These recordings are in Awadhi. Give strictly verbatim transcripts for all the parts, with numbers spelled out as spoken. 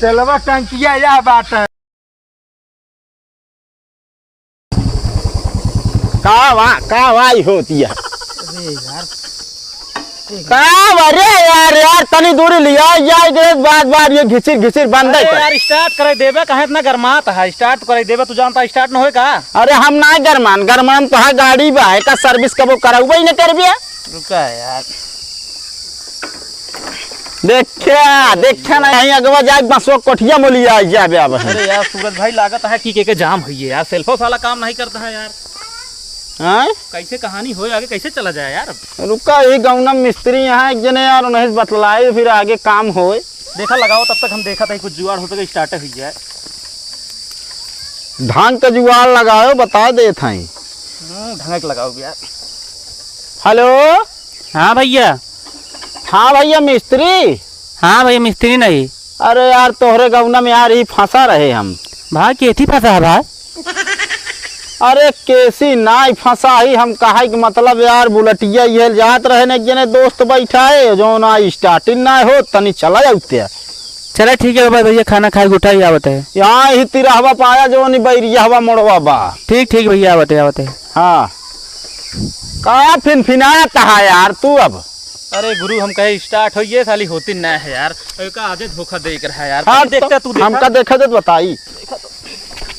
तेलवा टंकिया या बाटे। का वा, का वाई होती है? अरे यार। का वा रे यार, यार, तनी दूरी लिया, या इधर बार बार ये घिचिर घिचिर बंद है अरे कर। यार, start करे देबे, काहे इतना गरमात है? Start तो करे देबे, तू जानता start न होए का? अरे हम ना गरमान, गरमान तो है गाड़ी बा, एका service कबो करउबे ही न करबे। रुका यार। देखा, देखा ना, यहीं अगवा जाए, बसवा कोठिया मोलिया जाबे अब। अरे यार, सूरज भाई, लागत है कि के, के जाम हुई है यार, सेल्फो साला काम नहीं करता है यार। हाँ? कैसे कहानी होए आगे, कैसे चला जाए यार? रुका, यही गौनम मिस्त्री यहाँ एक जने यार, उन्हें बतलाए, फिर आगे काम होए। देखा, लगाओ, तब तक हम देखा था कुछ जुगाड़ हो सके, start हुई जाए। ढंग का जुगाड़ लगाओ, बता देत हई। हम्म, ढंग के लगाओ भैया। हेलो। हाँ भैया। हाँ भैया मिस्त्री। हाँ भैया मिस्त्री नहीं। अरे यार तोहरे गौना में यार ही फंसा रहे हम। भाई केथी फंसा है भाई? अरे केसी नाई फंसा ही हम कहा कि मतलब यार बुलेटिया ये जात रहे ने एक जने दोस्त बैठा है जो ना starting ना हो तनी चला जाते। चला ठीक है भाई भैया खाना खाए उठा ही आवत है। यहाँ ही तिरहवा पाया जो नहीं बैरिया हवा मोड़वा बा। ठीक ठीक भैया आवत है आवत है। हाँ। का फिनफिनात है यार तू अब? अरे गुरु, हम कहे start हो, ये साली होती ना है यार। एका आजे धोखा दे कर है यार। हाँ, तू देखता, तो तू देखा। हमका देखे दे तो बताई।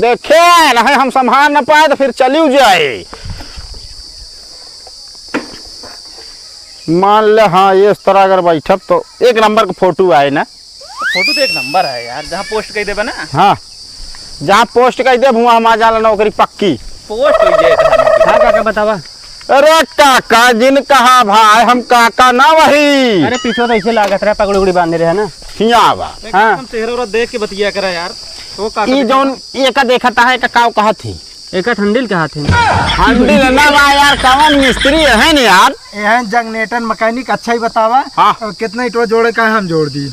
देखे रहे हम संभाल न पाए तो फिर चलियो जाए। मान ले, हाँ, ये इस तरह अगर बैठब तो एक नंबर का फोटो आए ना। फोटो तो एक नंबर है यार, जहाँ post कर देबे ना। हाँ, जहाँ post कर देब, वहाँ हमार जाला नौकरी पक्की। Post हो जाए तो हम हाँ काका बतावा। अरे काका जिन कहा भाई, हम काका ना वही। अरे पीछे तो ऐसे लागत रहा, पगड़ी उगड़ी बांधे रहे ना। हियाँ बा। हाँ। हम चेहरा उहरा देख के बतिया करा यार। वो काका ई तो जौन एका देखत है, एका काव कहत ही? एका ठंडिल कहत ही। ठंडिल ना बा यार, कौन मिस्त्री है न यार? एहन जगनेटन मैकेनिक अच्छा ही बतावा। हाँ। और कितना ईंटवा जोड़े का है, हम जोड़ दी।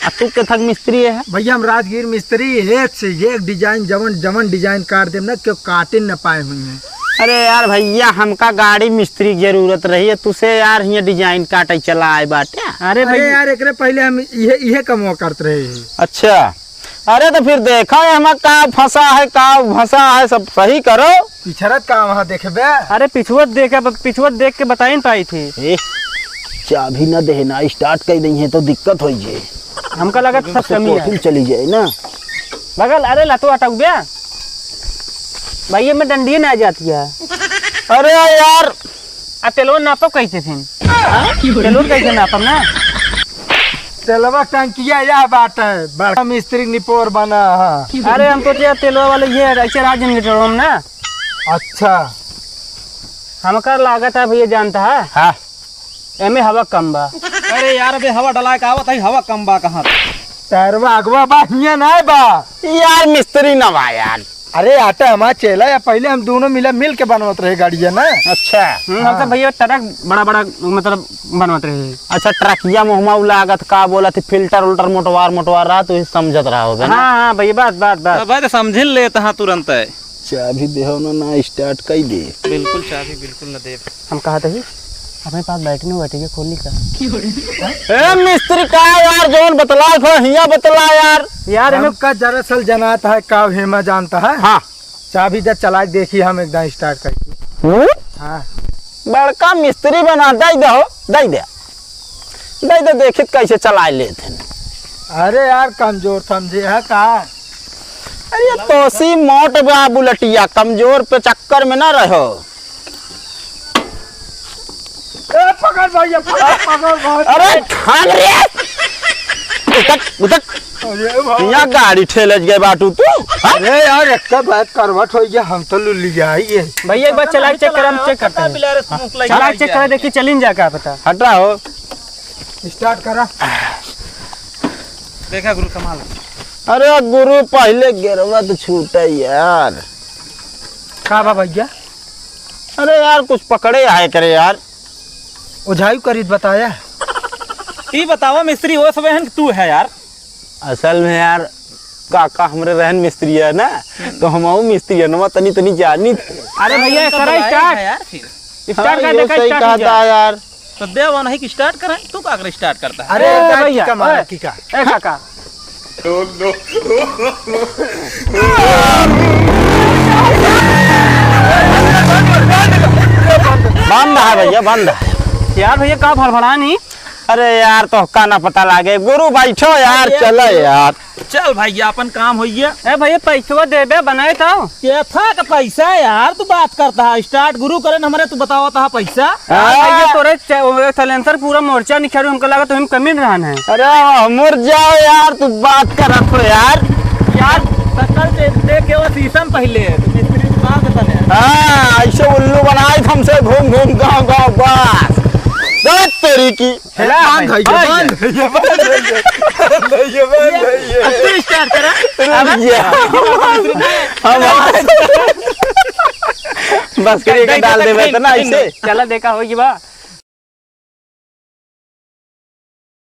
आ तू के थक मिस्त्री है? भैया हम राजगीर मिस्त्री, एक से एक design, जवन जवन design काट देम ना, क्यों काटे न पाए हुई हैं। अरे यार भैया, हमका गाड़ी मिस्त्री की जरूरत रही है, तुसे यार हियाँ design काटे चला आए बाटे। अरे अरे भैया। यार, एकरे पहले हम इहे, इहे कमवा करत रहे। अच्छा, अरे तो फिर देखा है हमार का फंसा है, का फंसा है, सब सही करो। पिछड़त का वहाँ देखबे? अरे पिछुआ देख, अब पिछुआ देख के बताई न पाई थी। ए, चाबी न दे ना, start कर दई है तो दिक्कत होई जे। हमका लगा सब कमी है। कोठिल चली जाए ना। बगल, अरे लतो हटाऊ बे। भैया में डंडिए ना जाती है। अरे यार। आ तेलवा नापब कैसे फिर? तेलवा कैसे नापब ना? तेलवा टंकिया यह बात है, बड़का मिस्त्री निपोर बना है। अरे हम सोचे तेलवा वाले ये ऐसे राज जनरेटर हम ना। अच्छा। हमका लागत है भैया जानता है। हाँ। एमे हवा कम बा। अरे यार, अबे हवा डलाए के आवत है, हवा कम बा कहाँ? पैरवा अगवा बा, हियाँ नाय बा। यार, मिस्त्री ना बा यार। अरे, आटा हमार चेला या, पहले हम दोनों मिला, मिल के बनवत रहे गाड़िया ना। अच्छा। हम्म, हम तो हाँ। भैया ट्रक बड़ा बड़ा, मतलब, बनवत रहे। अच्छा, ट्रकिया मुहमा उ लागत का बोलत ही, फिल्टर उल्टर मोटवार मोटवार रहा, तो ही समझत रहा होगा ना। हाँ, हाँ, भैया, बात, बात, बात। तो भाई, तो समझिन लेत हाँ तुरंत है। चाबी देहो ना, ना start कई दे। बिल्कुल चाबी बिल्कुल ना देब। हम कहत ही, अपने पास बैटरी न बैटरी के खोली का। ए मिस्त्री का यार, जौन बतलाए थो, हियाँ बतला यार। यार, एमे हमका दरअसल जनात है, का हेमा जानता है? हाँ। चाबी दे चला के देखी हम एकदम start करके। हम्म? हाँ। बड़का मिस्त्री बना, दई दे हो, दई दे। दई दे, देखित कैसे चलाए लेत हैं। अरे यार, कमजोर समझे है का? अरे तोसी मोट बा बुलेटिया, कमजोर पे चक्कर में ना रहो। ए, पकड़ भैया, पकड़, पकड़, पकड़। अरे, ठान रे। उतक, उतक। अरे, बाप। यहाँ गाड़ी ठेलत गए बाटू तू, हाँ? अरे यार, एक बात करवट हो गया, हम तो लुलिया ही है। भैया, एक बार चला के check करा, हम check करते हैं। चला के check करा, देखिए, चलिन जा, का पता। हट रहा हो। Start करा। देखा गुरु, संभाल। अरे गुरु, पहले गियरवा तो छूटे यार। का बा भैया? अरे यार, कुछ पकड़े आए करे यार। ओझाई करीत बताया। ई बतावा मिस्त्री, वो सब हन कि तू है यार? असल में यार, काका हमरे रहन मिस्त्री है ना, तो हमहू मिस्त्री है ना, तनी तनी जानी। अरे भैया, अरे, करा तो start। है यार फिर। Start हाँ, कर, यो देखा सही start हो कहता गया। है यार। तो देवा नहीं कि start करें, तू का कर start करता है? अरे, ए, गाड़ी भैया, का मारा ओए, की का? ए, काका। बंद है भैया, बंद है। यार भैया, का भड़बड़ानी? अरे यार, तोहका ना पता लागे। गुरु बैठो यार, अरे चलो यार। चल भैया, अपन काम होइए। ए भैया, पैसवा देबे, बनाए तो। केथा का पैसा यार, तू बात करता है, start गुरु करे न हमरे, तू बतावता है पैसा। हाँ। यार भैया, तोरे च-, वो silencer पूरा मोर्चा निकालू, हमको लगा तुम्हें कमी रहन है। अरे हमर जाओ यार, तू बात करत हो यार। यार, शक्ल से देख के वो शीशम पहले, तो मिस्त्री से बात करता है। हाँ, ऐसे उल्लू बनाए हमसे घूम घूम गाँव गाँव बस। दस तेरी की। हेला, बांध है, ये हाँ, बांध। ये बांध है, ये बांध है, ये बांध है, ये। अब तू start करा। रुक जा। हम बस करिए के डाल देबे तो ना ऐसे। चला देखा होगी बा।